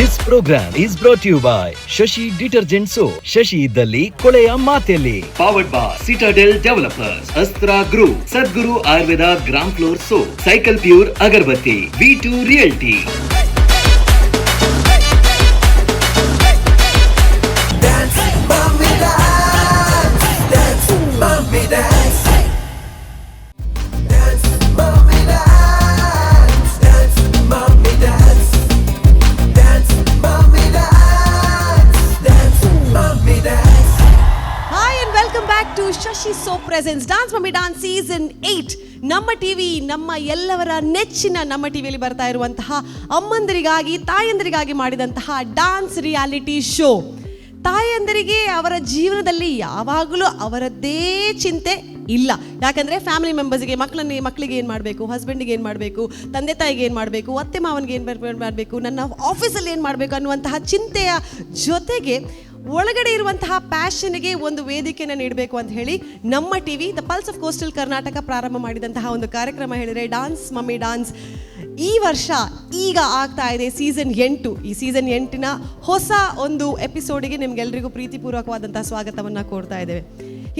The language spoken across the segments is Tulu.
This program is brought you by Shashi detergent soap. Shashi ಇದ್ದಲ್ಲಿ ಕೊಳೆಯ ಮಾತೆಲ್ಲಿ. Powered by Citadel Developers, Astra Group, Sadguru Ayurveda gram flour soap, Cycle Pure agarbatti, V2 Realty. Dance, mommy dance, dance, mommy dance. Dance, mommy dance, dance, mommy dance. Dance, mommy dance, dance, mommy dance. Hi and welcome back to Shashi Soap presents Dance Mummy Dance season 8. ನಮ್ಮ ಟಿವಿ, ನಮ್ಮ ಎಲ್ಲವರ ನೆಚ್ಚಿನ ನಮ್ಮ ಟಿವಿಯಲ್ಲಿ ಬರ್ತಾ ಇರುವಂತಹ, ಅಮ್ಮಂದರಿಗಾಗಿ, ತಾಯಂದರಿಗಾಗಿ ಮಾಡಿದಂತಹ ಡಾನ್ಸ್ ರಿಯಾಲಿಟಿ ಶೋ. ತಾಯಂದರಿಗೆ ಅವರ ಜೀವನದಲ್ಲಿ ಯಾವಾಗಲೂ ಅವರದ್ದೇ ಚಿಂತೆ ಇಲ್ಲ. ಯಾಕಂದರೆ ಫ್ಯಾಮಿಲಿ ಮೆಂಬರ್ಸ್ಗೆ, ಮಕ್ಕಳನ್ನ ಮಕ್ಕಳಿಗೆ ಏನು ಮಾಡಬೇಕು, ಹಸ್ಬೆಂಡಿಗೆ ಏನು ಮಾಡಬೇಕು, ತಂದೆ ತಾಯಿಗೆ ಏನು ಮಾಡಬೇಕು, ಅತ್ತೆ ಮಾವನಿಗೆ ಏನು ಮಾಡಬೇಕು, ನನ್ನ ಆಫೀಸಲ್ಲಿ ಏನು ಮಾಡಬೇಕು ಅನ್ನುವಂತಹ ಚಿಂತೆಯ ಜೊತೆಗೆ ಒಳಗಡೆ ಇರುವಂತಹ ಪ್ಯಾಷನ್ಗೆ ಒಂದು ವೇದಿಕೆಯನ್ನು ನೀಡಬೇಕು ಅಂತ ಹೇಳಿ ನಮ್ಮ TV, the pulse of coastal Karnataka, ಪ್ರಾರಂಭ ಮಾಡಿದಂತಹ ಒಂದು ಕಾರ್ಯಕ್ರಮ ಹೇಳಿದರೆ ಡಾನ್ಸ್ ಮಮ್ಮಿ ಡಾನ್ಸ್. ಈ ವರ್ಷ ಈಗ ಆಗ್ತಾ ಇದೆ ಸೀಸನ್ 8. ಈ ಸೀಸನ್ 8ನ ಹೊಸ ಒಂದು ಎಪಿಸೋಡಿಗೆ ನಿಮ್ಗೆಲ್ರಿಗೂ ಪ್ರೀತಿಪೂರ್ವಕವಾದಂತಹ ಸ್ವಾಗತವನ್ನು ಕೋರ್ತಾ ಇದ್ದೇವೆ.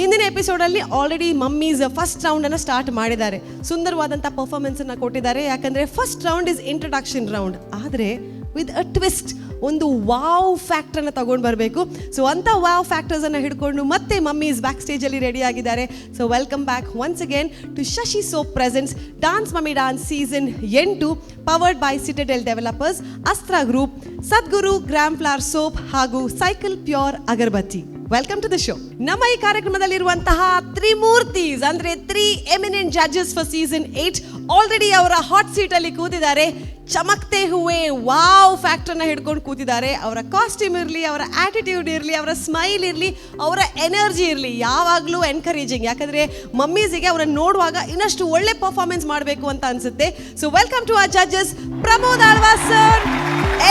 ಹಿಂದಿನ ಎಪಿಸೋಡಲ್ಲಿ ಆಲ್ರೆಡಿ ಮಮ್ಮೀಸ್ ಫಸ್ಟ್ ರೌಂಡನ್ನು ಸ್ಟಾರ್ಟ್ ಮಾಡಿದ್ದಾರೆ. ಸುಂದರವಾದಂಥ ಪರ್ಫಾರ್ಮೆನ್ಸನ್ನು ಕೊಟ್ಟಿದ್ದಾರೆ. ಯಾಕಂದರೆ first round is introduction round, ಆದರೆ ವಿತ್ ಅ ಟ್ವಿಸ್ಟ್. ಒಂದು ವಾವ್ ಫ್ಯಾಕ್ಟ್ರನ್ನು ತಗೊಂಡು ಬರಬೇಕು. ಸೊ ಅಂಥ ವಾವ್ ಫ್ಯಾಕ್ಟರ್ಸನ್ನು ಹಿಡ್ಕೊಂಡು ಮತ್ತೆ ಮಮ್ಮೀಸ್ ಬ್ಯಾಕ್ ಸ್ಟೇಜಲ್ಲಿ ರೆಡಿ ಆಗಿದ್ದಾರೆ. So welcome back once again to Shashi Soap presents Dance Mummy Dance season 8, powered by Citadel Developers, Astra Group, Sadguru gram flour soap ಹಾಗೂ cycle pure agarbatti. Welcome to the show. ನಮ್ಮ ಈ ಕಾರ್ಯಕ್ರಮದಲ್ಲಿರುವಂತಹ ತ್ರಿಮೂರ್ತೀಸ್, ಅಂದ್ರೆ three eminent judges for season 8, already ಅವರ ಹಾಟ್ ಸೀಟ್ ಅಲ್ಲಿ ಕೂತಿದ್ದಾರೆ. ಚಮಕ್ತೆ ಹುವೆ ವಾವ್ ಫ್ಯಾಕ್ಟರ್ನ ಹಿಡ್ಕೊಂಡು ಕೂತಿದ್ದಾರೆ. ಅವರ ಕಾಸ್ಟ್ಯೂಮ್ ಇರಲಿ, ಅವರ ಆಟಿಟ್ಯೂಡ್ ಇರಲಿ, ಅವರ ಸ್ಮೈಲ್ ಇರಲಿ, ಅವರ ಎನರ್ಜಿ ಇರಲಿ, ಯಾವಾಗಲೂ ಎನ್ಕರೇಜಿಂಗ್. ಯಾಕಂದ್ರೆ ಮಮ್ಮೀಸಿಗೆ ಅವರನ್ನು ನೋಡುವಾಗ ಇನ್ನಷ್ಟು ಒಳ್ಳೆ ಪರ್ಫಾರ್ಮೆನ್ಸ್ ಮಾಡಬೇಕು ಅಂತ ಅನ್ಸುತ್ತೆ. So welcome to our judges, Pramod Alva sir,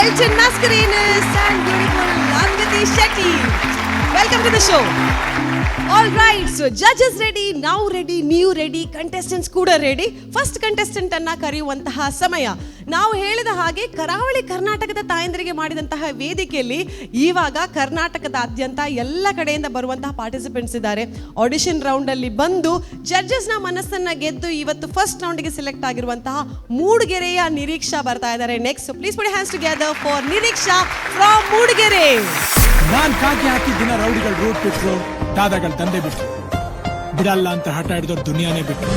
Elton Mascarenhas and beautiful Anviti Shetty. Welcome to the show. All right, so judges ready, ನಾವು ರೆಡಿ, ನೀವು ರೆಡಿ, ಕಂಟೆಸ್ಟೆಂಟ್ಸ್ ಕೂಡ ರೆಡಿ. ಫಸ್ಟ್ ಕಂಟೆಸ್ಟೆಂಟ್ ಅನ್ನ ಕರೆಯುವಂತಹ ಸಮಯ. ನಾವು ಹೇಳಿದ ಹಾಗೆ ಕರಾವಳಿ ಕರ್ನಾಟಕದ ತಾಯಂದರಿಗೆ ಮಾಡಿದಂತಹ ವೇದಿಕೆಯಲ್ಲಿ ಇವಾಗ ಕರ್ನಾಟಕದಾದ್ಯಂತ ಎಲ್ಲ ಕಡೆಯಿಂದ ಬರುವಂತಹ ಪಾರ್ಟಿಸಿಪೆಂಟ್ಸ್ ಇದ್ದಾರೆ. ಆಡಿಷನ್ ರೌಂಡಲ್ಲಿ ಬಂದು ಜಡ್ಜಸ್ನ ಮನಸ್ಸನ್ನ ಗೆದ್ದು ಇವತ್ತು ಫಸ್ಟ್ ರೌಂಡ್ಗೆ ಸೆಲೆಕ್ಟ್ ಆಗಿರುವಂತಹ ಮೂಡಿಗೆರೆಯ ನಿರೀಕ್ಷಾ ಬರ್ತಾ ಇದ್ದಾರೆ next. Please put hands together for Nireeksha from Mudigere. ನಾನ್ ಕಾಕಿ ಹಾಕಿದ ದಿನ ರೌಡಿಗಳು ರೂಟ್ ಬಿಟ್ರು, ದಾದಾಗಳು ದಂಧೆ ಬಿಟ್ರು, ಬಿಡಲ್ಲ ಅಂತ ಹಠ ಹಿಡಿದವ್ರು ದುನಿಯಾನೇ ಬಿಟ್ರು.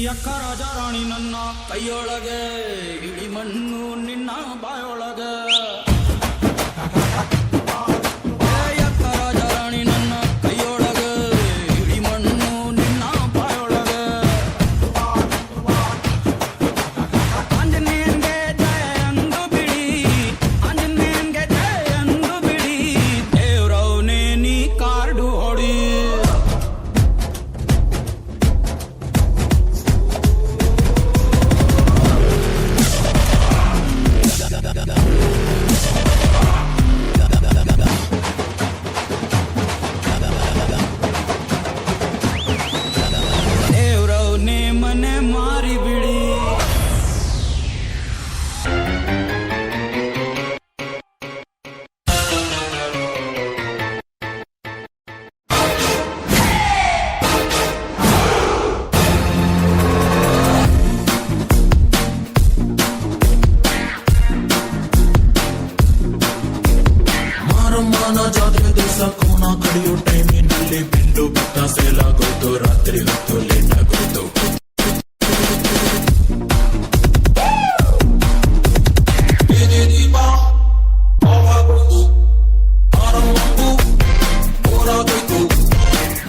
ಯಕ್ಕ ರಾಜ ರಾಣಿ ನನ್ನ ಕೈಯೊಳಗೆ, ಇಳಿ ಮಣ್ಣು ನಿನ್ನ ಬಾಯೊಳಗೆ. ಏ ಯಕ್ಕ ರಾಜ ರಾಣಿ ನನ್ನ ಕೈಯೊಳಗೆ, ಇಳಿ ಮಣ್ಣು ನಿನ್ನ ಬಾಯೊಳಗೆ. ಆಂಜನೇಯನ್ಗೆ ಜಯ ಅಂದು ಬಿಡಿ, ಆಂಜನೇಯನ್ಗೆ ಜಯ ಅಂದು ಬಿಡಿ, ದೇವ್ರವ್ನೇ ನೀ ಕಾರ್ಡು ಹೊಡಿ. ಮಾರನ ಜಾತ್ರೆ ದಿವಸ ಕೋಣ ಕಡಿಯೋ ಟೈಮಿನಲ್ಲಿ ಬೆಂಡು ಭತ್ತ ಸೇಲಾಗೋಯ್ತು, ರಾತ್ರಿ ಹೊತ್ತು ಲೇಟ್ ಆಗೋಯ್ತು. ಬೀದಿ ದೀಪ ಆಫ್ ಆಗೋಯ್ತು, ಆರಂಭಕ್ಕೂ ಬೋರಾಗೋಯ್ತು.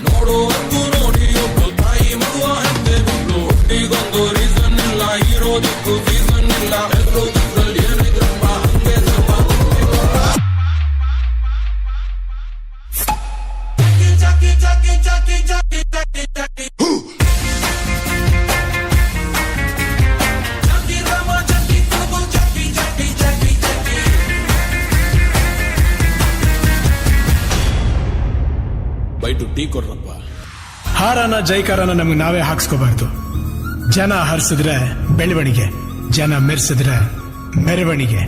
ನೋಡೋವರೆಗೂ ನೋಡಿ ಒಬ್ಬ ತಾಯಿ ಮಗುವ ಹೆತ್ತೆ ಬಿಟ್ಲು. ಹುಟ್ಟಿಗೊಂದು ರೀಸನ್ ಇಲ್ಲ, ಇರೋದಕ್ಕೂ ಸೀಸನ್ ಇಲ್ಲ. ಎಲ್ರೂ ಇದ್ರಲ್ಲಿ ಏನಿದ್ರಪ್ಪ ಹಂಗೆ ಸ್ವಲ್ಪ. ಜಾಕಿ ಜಾಕಿ ಜಾಕಿ ಜಾಕಿ ಜಾಕಿ ಜಾಕಿ ಜಾಕಿ ರಾಮ ಜಾಕಿ ಪ್ರಭು ಜಾಕಿ ಜಾಕಿ ಜಾಕಿ ಜಾಕಿ. ಬೈಟು ಟೀ ಕೊಡ್ರಪ್ಪ. ಹಾರನ ಜೈಕಾರನ ನಮ್ಗೆ ನಾವೇ ಹಾಕ್ಸ್ಕೋಬಾರ್ದು. ಜನ ಹರಿಸಿದ್ರೆ ಬೆಳವಣಿಗೆ, ಜನ ಮೆರೆಸಿದ್ರೆ ಮೆರವಣಿಗೆ.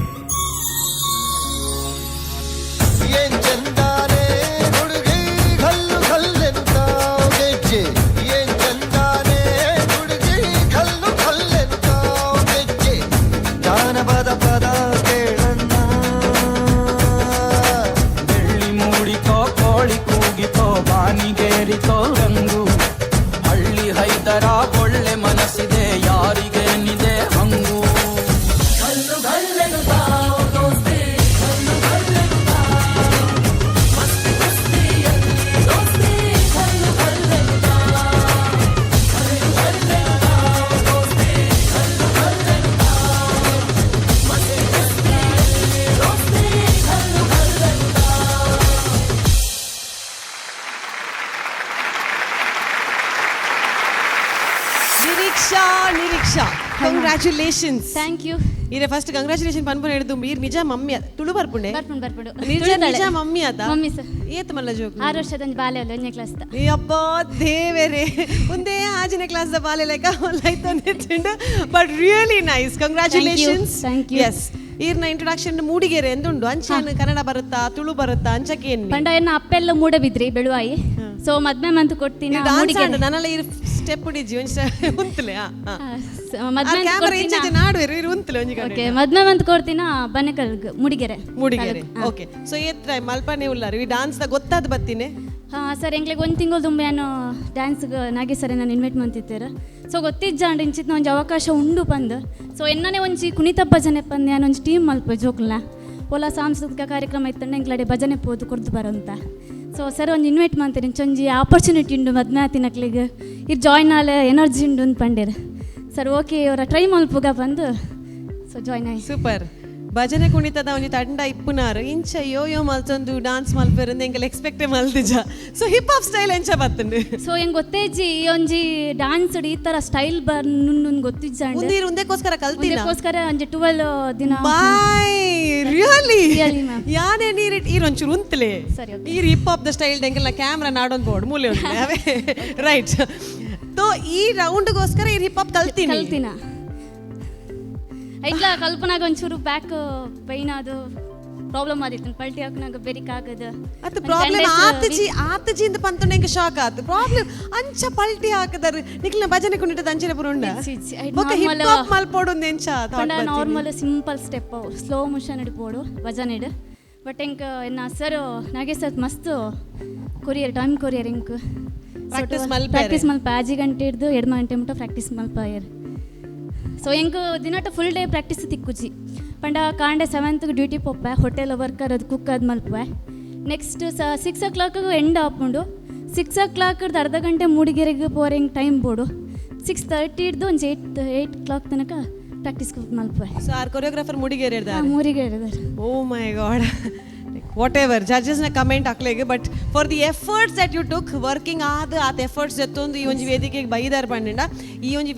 ಏನ್ ಚಂದಾನೆ ಹುಡುಗಿ, ಕಲ್ಲು ಕಲ್ಲೆಂತ ಗೆಜ್ಜೆ. ಏನ್ ಚಂದಾನೆ ಹುಡುಗಿ, ಕಲ್ಲು ಕಲ್ಲೆಂತ ಗೆಜ್ಜೆ. ಜಾನಪದ ಪದ ಕೇಳಣ್ಣ. ಬೆಳ್ಳಿ ಮೂಡಿತೋ, ಕೋಳಿ ಕೂಗಿತೋ, ಬಾನಿಗೇರಿತೋ ರಂಗು. ಹಳ್ಳಿ ಹೈದರ ಒಳ್ಳೆ ಮನಸ್ಸಿದೆ, ಯಾರಿಗೇನಿದೆ ಹಂಗು. Nireeksha, Nireeksha, congratulations. Thank you. ಈರೆ ಫಸ್ಟ್ ಕಂಗ್ರ್ಯಾಚುಲೇಷನ್ ಪನ್ಪುನ ಹಿಡಿದು ಈರ್ ನಿಜ ಮಮ್ಮಿ, ತುಳು ಬರ್ಪುಂಡೆ? ಬರ್ಪುಂಡು, ಬರ್ಪುಂಡು. ನಿಜ ನಿಜ ಮಮ್ಮಿ ಆತ? Mummy sir. ಏತ್ ಮಲ್ಲ ಜೋಕ್? 6 ವರ್ಷದ ಒಂಜಿ ಬಾಲೆ ಅಲ್ಲ, ಒಂಜನೇ ಕ್ಲಾಸ್. ಅಪ್ಪ ದೇವರೇ, ಒಂದೇ ಆಜನೇ ಕ್ಲಾಸ್ the ಬಾಲೆ ಲೆಕ್ಕ ಲೈತೊಂದಿತ್ತುಂಡು. But really nice, congratulations. Thank you. S, ಈರ್ನ ಇಂಟ್ರೊಡಕ್ಷನ್ ಮೂಡಿಗೆರೆ ಎಂದುಂಡು. ಅಂಚಾನ ಕನ್ನಡ ಬರುತ್ತಾ, ತುಳು ಬರುತ್ತಾ, ಅಂಚಕ್ಕೆ ಏನ್? ಪಂಡ ಎನ್ನ ಅಪ್ಪೆಲ್ಲ ಮೂಡಬಿದ್ರಿ, ಬೆಳುವಾಯಿ. ಸೊ ಮದ್ಮೆ ಮಂತು ಕೊಡ್ತೀನಿ. ಡಾನ್ಸ್ ಆಂಡ್ ನನ್ನಲ್ಲ ಈರ್ ಸ್ಟೆಪ್ ಉಡಿಜಿ ಒಂಜಿ ಉಂತಲೆ. ಮದ್ಮೆ ಕ್ಯಾಮರಾ ಇಂಚ ನಾಡುವೆರು, ಈರ್ ಉಂತಲೆ ಒಂಜಿ ಕಡೆ. ಓಕೆ, ಮದ್ಮೆ ಮಂತ್ ಕೊಡ್ತೀನ ಬನಕಲ್, ಮೂಡಿಗೆರೆ. ಮೂಡಿಗೆರೆ, ಓಕೆ. ಸೊ ಏತ್ ಮಲ್ಪನೆ ಉಲ್ಲಾರು ಈ ಡಾನ್ಸ್ ದ ಗೊತ್ತಾದ್ ಬತ್ತೀನಿ? ಹಾಂ ಸರ್, ಎಂಗ್ಲಿಗೆ ಒಂದು ತಿಂಗಳು ತುಂಬ ನಾನು ಡ್ಯಾನ್ಸ್ಗೆ ನಾಗೇಶ್ ಸರ್ ನಾನು ಇನ್ವೈಟ್ ಮಂತಿತ್ತೇರು. ಸೊ ಗೊತ್ತಿಜ್ಜಾಂಡ್ ಇಂಚಿತ್ನ ಒಂಜಿ ಅವಕಾಶ ಉಂಡು ಪಂದ್. ಸೊ ಎನ್ನನೆ ಒಂಜಿ ಕುಣಿತ ಭಜನೆ ಪಂದ್ ನಾನು ಒಂಜಿ ಟೀಮ್ ಮಲ್ಪ ಜೋಕ್ಲ್ನ. ಓಲ ಸಾಂಸ್ಕೃತಿಕ ಕಾರ್ಯಕ್ರಮ ಇತ್ತಂಡ ಎಂಕ್ಲಡೆ ಭಜನೆ ಪೋದು ಕೊರ್ದು ಬರೋಂತ. ಸೊ ಸರ್ ಒಂಜಿ ಇನ್ವೈಟ್ ಮಾಡ್ತೀರಿ, ಇಂಚೊಂಜಿ ಆಪರ್ಚುನಿಟಿ ಉಂಡು, ಮದ್ಮೆ ಆತಿನಕ್ಲಿಗೆ ಇದು ಜಾಯ್ನ್ ಆಲ ಎನರ್ಜಿ ಉಂಡು ಅಂದ್ ಪಂಡೇರು ಸರ್. ಓಕೆ, ಅವರ ಟ್ರೈ ಮಲ್ಪುಗ ಬಂದು ಸೊ ಜಾಯ್ನ್ ಆಯ್. ಸೂಪರ್. ಭಜನೆ ಕುಣಿತದ ಒಂಜಿ ತಂಡ ಇಪ್ಪುನಾರು ಇಂಚ ಯೋ ಯೋ ಮಲ್ತೊಂದು ಡಾನ್ಸ್ ಮಲ್ಪೆರಂದು ಎಂಕಲ್ ಎಕ್ಸ್ಪೆಕ್ಟೇ ಮಲ್ತಿಜ. ಸೊ ಹಿಪ್ ಹಾಪ್ ಸ್ಟೈಲ್ ಎಂಚ ಬತ್ತುಂಡು? ಸೊ ಹೆಂಗೆ ಗೊತ್ತೇಜಿ, ಈ ಒಂಜಿ ಡಾನ್ಸ್ ಈ ಥರ ಸ್ಟೈಲ್ ಬರ್ನುಂಡು ಗೊತ್ತಿಜ್ಜಾಂಡ್. ಉಂದೀರ್ ಉಂದೆಕೋಸ್ಕರ ಕಲ್ತಿನ? ಅದಕ್ಕೋಸ್ಕರ ಒಂಜಿ 12 ದಿನ. Boy, really? Really, ma'am. ಯಾನೇ ನೀರ್ ಈರ್ ಒಂಚೂರು ಉಂತಲೆ. ಸರಿ, okay. ಈರ್ ಹಿಪ್ ಹಾಪ್ the style ಎಂಕಲ್ನ ಕ್ಯಾಮ್ರಾ ನಾಡೊಂದು ಬೋರ್ಡ್ ಮೂಲೆ ಉಂತಲೆ ಅವೇ. ರೈಟ್, ತೋ ಈ ರೌಂಡ್ಗೋಸ್ಕರ ಈರ್ ಹಿಪ್ ಹಾಪ್ ಕಲ್ತೀನಿ? ಕಲ್ತಿನ. ಐಟ್ಲ ಕಲ್ಪನಾಗ ಒಂಚೂರು ಬ್ಯಾಕ್ ಪೈನ್ ಅದು ಪ್ರಾಬ್ಲಮ್ ಆದಿತ್ತು, ಪಲ್ಟಿ ಹಾಕ್ನಾಗ ಬೆರಿಕ್ ಆಗದು. ಅದು ಪ್ರಾಬ್ಲಮ್ ಆತಜಿ ಆತಜಿ ಇಂದ ಪಂತುಂಡ ಎಂಕ ಶಾಕ್ ಆತು. ಪ್ರಾಬ್ಲಮ್ ಅಂಚ ಪಲ್ಟಿ ಹಾಕದಾರು ನಿಕ್ಲಿನ ಭಜನೆ ಕುಣಿಟದ ಅಂಚನೆ ಪುರುಂಡ? ಬೊಕ್ಕ ಹಿಪ್ ಹಾಪ್ ಮಲ್ಪೋಡು ಎಂಚ thought ಬತ್ತಿನಿ? Normal simple step, slow motion ಇಡ್ಬೋಡು ಭಜನೆ. ಬಟ್ ಎಂಕ್ ಎನ್ನ ಸರ್ ನಾಗೇಶ್ ಸರ್ ಮಸ್ತ್ ಕೊರಿಯರ್, ಟೈಮ್ ಕೊರಿಯರ್ ಎಂಕ್. Practice ಮಲ್ಪೆರೆ. ಪ್ರಾಕ್ಟೀಸ್ ಮಲ್ಪ 5 ಗಂಟೆ ಹಿಡ್ದು 2 ಗಂಟೆ ಮುಟ್ಟ ಪ್ರಾಕ್ಟೀಸ್ ಮಲ್ಪಾಯರ್. ಸೊ ಎಂಕ್ ದಿನಟ ಫುಲ್ ಡೇ ಪ್ರಾಕ್ಟೀಸ್ ತಿಕ್ಕುಜಿ. ಪಂಡ ಕಾಂಡೆ 7ತ್ ಡ್ಯೂಟಿ ಪೋಪೆ, ಹೋಟೆಲ್ ವರ್ಕರ್ ಅದು ಕುಕ್ ಅದು ಮಲ್ಪುವೆ. ನೆಕ್ಸ್ಟ್ ಸ 6 ಓ ಕ್ಲಾಕ್ ಎಂಡ್ ಆಪುಂಡು. 6 ಓ ಕ್ಲಾಕ್ ಅರ್ಧ ಗಂಟೆ ಮೂಡಿಗೆರೆಗೆ ಪೋರೆಂಗ್ ಟೈಮ್ ಬೋಡು. 6:30 ಹಿಡ್ದು ಒಂಜಿ 8 ಓ ಕ್ಲಾಕ್ ತನಕ ಪ್ರಾಕ್ಟೀಸ್ ಮಲ್ಪುವೆ. ಸೊ ಆರ್ choreographer Mudigere? Mudigere. Oh my God, whatever judges ನ ಕಮೆಂಟ್ ಹಾಕ್ಲೇಗೆ, but for the efforts that you took, working ಆದ ಆತ ಎಫರ್ಟ್ಸ್ ಎತ್ತೊಂದು ಈ ಒಂಜಿ ವೇದಿಕೆಗೆ ಬೈದಾರ್ ಪಂಡ, ಈ ಒಂಜಿ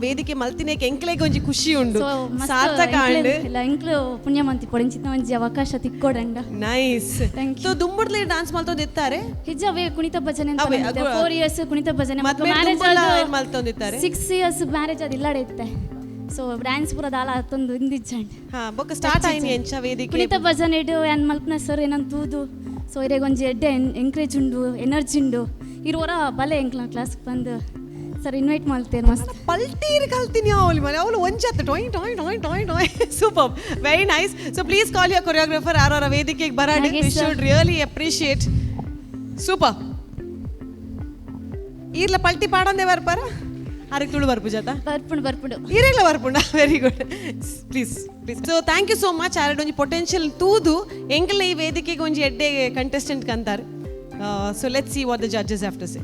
ವೇದಿಕೆ ಮಲ್ತಿನೇಕ್ ಎಂಕ್ಲೆಗ್ ಒಂಜಿ ಖುಷಿ ಉಂಡು. ಸೊ ಸಾರ್ಥಕ ಆಂಡ್. ಇಲ್ಲ, ಎಂಕ್ಲು ಪುಣ್ಯಮಂತಿ ಪೊಡಿಂಚಿನ ಒಂಜಿ ಅವಕಾಶ ತಿಕ್ಕೊಡಂಡ. ನೈಸ್. Thank you. So ದುಂಬುಡ್ಲಿ dance ಮಲ್ತೊಂದು ಇತ್ತಾರೆ? ಹಿಜ್ಜ, ಅವೇ ಕುಣಿತ ಭಜನೆ. ಅವೇ, ಅಗು- 4 ಇಯರ್ಸ್ ಕುಣಿತ ಭಜನೆ. ಮದ್ವೆ ದುಂಬುಲ ಏನ್ ಮಲ್ತೊಂದಿತ್ತಾರೆ? 6 ಇಯರ್ಸ್ ಮ್ಯಾರೇಜ್ ಅದು ಇಲ್ಲಾಡೆ ಇತ್ತೆ. ಸೊ ಡ್ಯಾನ್ಸ್ ಪೂರ ದಾಲ ಅತ್ತೊಂದು ಇಂದಿಜ್ಜಂಡ್. ಹಾ, ಬೊಕ್ಕ ಸ್ಟಾರ್ಟ್ ಆಯ್ನಿ ಎಂಚ ವೇದಿಕೆ? ಕುಣಿತ ಭಜನೆ ಇಡು ಏನ್ ಮಲ್ಪನ ಸರ್ ಏನಂತ ತೂದು, ಸೊ ಇರೆಗ್ ಒಂಜಿ ಎಡ್ಡೆ ಎಂಕರೇಜ್ ಉಂಡು, ಎನರ್ಜಿ ಉಂಡು. ಇರುವರ ಬಲೆ ಎಂಕ್ಲ ಕ್ಲಾಸ್ ಬಂದು ಸರ್ ಇನ್ವೈಟ್ ಮಾಡ್ತೇನೆ ಮಸ್ತ್. ಪಲ್ಟೀರ್ ಕಲ್ತೀನಿ ಅವಳು ಮನೆ ಅವಳು ಒಂಜತ್ತು ಟೊಯ್ ಟೊಯ್ ಟೊಯ್ ಟೊಯ್ ಟೊಯ್. Super, very nice. So please call your choreographer. ಯಾರ ವೇದಿಕೆಗೆ ಬರಾಡಿ. Nagesh we sir. Should really appreciate. Super. ಈರ್ಲ ಪಲ್ಟಿ ಪಾಡಂದೆ ಬರ್ಪಾರ Arage Tulu ಬರ್ಪು ಜಾತ? ಬರ್ಪುಂಡು, ಬರ್ಪುಂಡು. ಈರೆಗ್ಲ ಬರ್ಪುಂಡ? Very good. Please, please. So thank you so much. ಆರಡ್ ಒಂಜಿ ಪೊಟೆನ್ಷಿಯಲ್ ತೂದು ಎಂಕಲ್ನ ಈ ವೇದಿಕೆಗೆ ಒಂಜಿ ಎಡ್ಡೆ contestant ಕಂತಾರೆ. So let's see what the judges have to say,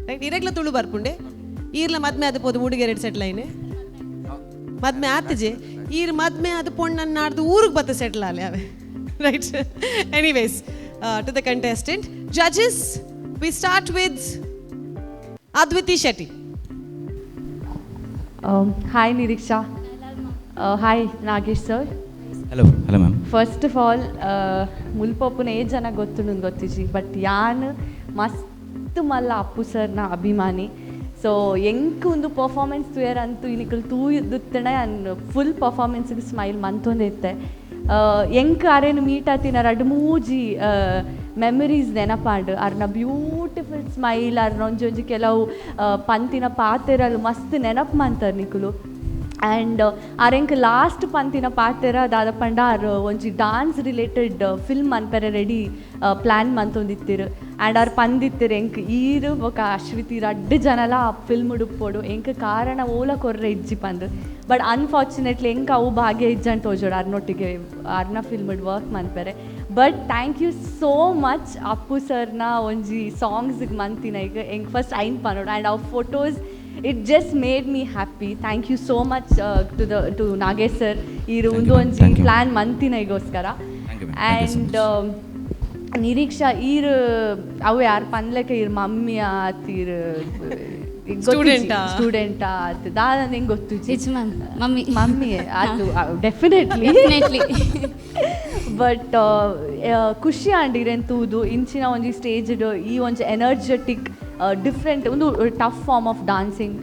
right? ಇರೆಗ್ಲ ತುಳು ಬರ್ಪುಂಡೆ? ಈರ್ಲ ಮದ್ಮೆ ಅದು ಪೋದು ಮೂಡಿಗೆರೆಡ್ ಸೆಟ್ಲ್ ಐನೆ. ಮದ್ಮೆ ಆತಜೆ ಈರ್ ಮದ್ಮೆ ಅದು ಪೊಣ್ಣನ್ನ ನಾಡ್ದು ಊರಿಗೆ ಬತ್ತ ಸೆಟ್ಲ್ ಆಲೆ ಅವೆ, right? Anyways, to the contestant judges, we start with Adviti Shetty. Hi Niriksha. Hi Nagesh sir. Hello, hello ma'am. First of all, ಮುಲ್ಪೊಪ್ಪುನ ಏ ಜನ ಗೊತ್ತುಂಡು ಗೊತ್ತಿಜಿ, ಬಟ್ ಯಾನ್ ಮಸ್ತ್ ಮಲ್ಲ ಅಪ್ಪು ಸರ್ನ ಅಭಿಮಾನಿ. ಸೊ ಎಂಕ್ ಒಂದು ಪರ್ಫಾರ್ಮೆನ್ಸ್ ತೂಯರ್ ಅಂತೂ ಇನಿಕಲ್ ತೂಯುತ್ತಣೆ ಅನ್ ಫುಲ್ ಪರ್ಫಾರ್ಮೆನ್ಸ್ಗೆ ಸ್ಮೈಲ್ ಮಂತೊಂದೇ ಇತ್ತೆ. ಎಂಕ್ ಅರೇನು ಮೀಟ್ ಆತಿನ ರಡ್ಡ್ ಮೂಜಿ ಮೆಮರೀಸ್ ನೆನಪಾಂಡ್. ಅರ್ನ ಬ್ಯೂಟಿಫುಲ್ ಸ್ಮೈಲ್, ಅರ್ನ ಒಂಜಿ ಒಂಜಿ ಕೆಲವು ಪಂತಿನ ಪಾತೆರಲು ಮಸ್ತ್ ನೆನಪು ಮಂತರ್ ನಿಕುಲು. ಆ್ಯಂಡ್ ಆರ್ ಎಂಕ್ ಲಾಸ್ಟ್ ಪಂತಿನ ಪಾತೆರ ದಾದ ಪಂಡ, ಆರ್ ಒಂಜಿ ಡಾನ್ಸ್ ರಿಲೇಟೆಡ್ ಫಿಲ್ಮ್ ಮನ್ಪೆರೆ ರೆಡಿ ಪ್ಲ್ಯಾನ್ ಮಂತೊಂದಿತ್ತಿರು. ಆ್ಯಂಡ್ ಆರ್ ಪಂದಿತ್ತಿರು, ಎಂಕ್ ಈರು ಬೊಕ ಅಶ್ವಿತಿ ರಡ್ಡ್ ಜನಲ ಆ ಫಿಲ್ಮ್ ಉಪ್ಪೊಡು, ಎಂಕ್ ಕಾರಣ ಓಲ ಕೊರ್ರೆ ಇಜ್ಜಿ ಪಂದ್. ಬಟ್ ಅನ್ಫಾರ್ಚುನೇಟ್ಲಿ ಎಂಕ್ ಅವು ಭಾಗ್ಯ ಇಜ್ಜಂಟ್ ತೋಜೋಡು ಅರ್ನೊಟ್ಟಿಗೆ ಅರ್ನ ಫಿಲ್ಮ್ ವರ್ಕ್ ಮನ್ಪೆರೆ. But thank you so much. Appu ಸರ್ನ ಒಂಜಿ ಸಾಂಗ್ಸ್ಗೆ ಮಂತಿನ ಈಗ ಎಂಕ್ ಫಸ್ಟ್ ಐನ್ ಪನೋಡು. ಆ್ಯಂಡ್ ಅವು photos, it just made me happy. Thank you so much to Nagesh sir ಈರು Thank ಒಂದು you, ma'am. ಒಂಜಿ Thank you. Plan ಮಂತಿನೈಗೋಸ್ಕರ. Thank you, ma'am. Thank you so and Niriksha, ಈರ್ ಅವು ಯಾರು ಪನ್ಲೆಕ ಈರ್ ಮಮ್ಮಿ ಆತ್, ಈರ್ Student ಆ? ಸ್ಟೂಡೆಂಟ್ ಆತ್, ದಾದ ನಿಂಗೆ ಗೊತ್ತುಜಿ. ಇಜ್ಜಿ ಮ್ಯಾಮ್, ಮಮ್ಮಿ. ಮಮ್ಮಿ ಅದು ಡೆಫಿನೆಟ್ಲಿ. ಡೆಫಿನೆಟ್ಲಿ. ಬಟ್ ಖುಷಿ ಆಂಡ್ ಇರೆನ್ ತೂದು. ಇಂಚಿನ ಒಂಜಿ ಸ್ಟೇಜ್ ಈ ಒಂಜಿ ಎನರ್ಜೆಟಿಕ್ ಡಿಫ್ರೆಂಟ್ ಒಂದು ಟಫ್ ಫಾರ್ಮ್ ಆಫ್ ಡಾನ್ಸಿಂಗ್,